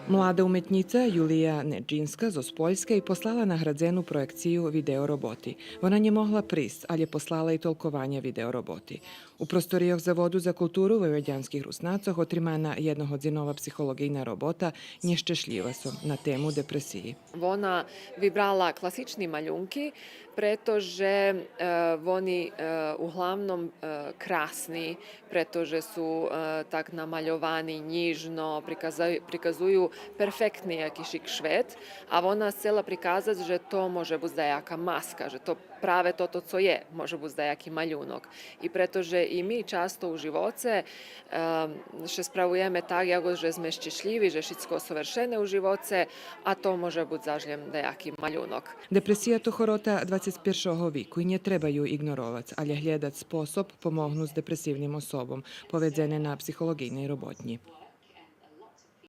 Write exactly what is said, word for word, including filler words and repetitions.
Млада уметнїца Юлия Неджинска зоз Польскей послала наградзену проекцию видео роботи. Вона нє могла присц, алє послала и толкованя видео роботи. У просторийох Заводу за културу войводянских Руснацох отримана єдногодзинова психолоґийна робота „Нєщешлїва сом” на тему депресиї. Вона вибрала класични малюнки, прето же, е, вони, е, углавном, е, красни, прето же су, е, так намальовани нїжно, приказа-, приказую перфектни якишик швет, а вона сцела приказац же то може буц даяка маска, же то праве тото цо є, може буц даяки малюнок. И прето же и ми часто у живоце, е, ше справуєме так, як же зме щешлїви, же шицко совершене у живоце, а то може буц заш лєм даяки малюнок. Депресия то хорота двацец першого вику и нє треба ю иґноровац, алє глєдац способ помогнуц депресивним особом, поведзене на психолоґийней роботнї.